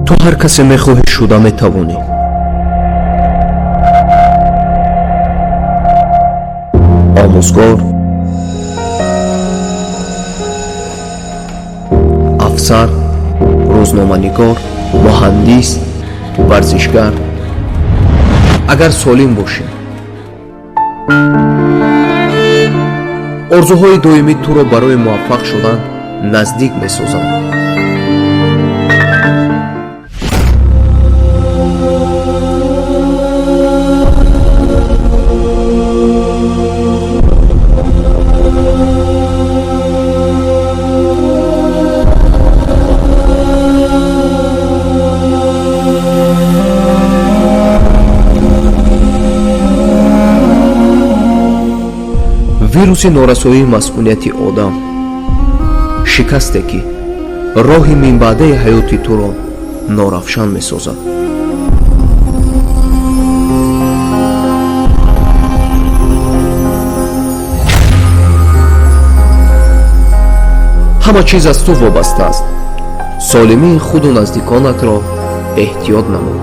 Ту ҳар касе мехоҳӣ шуда метавонӣ. Омӯзгор, афсар, рӯзноманигор, муҳандис, варзишгар. Агар солим бошӣ, орзуҳои доимӣ туро барои муваффақ шудан наздик месозанд. Вируси норасоии масунияти одам, шикасте, ки роҳи минбаъдаи ҳаёти туро норавшан месозад. Ҳама чиз аз ту вобаста аст. Солимии худу наздиконатро эҳтиёт намо.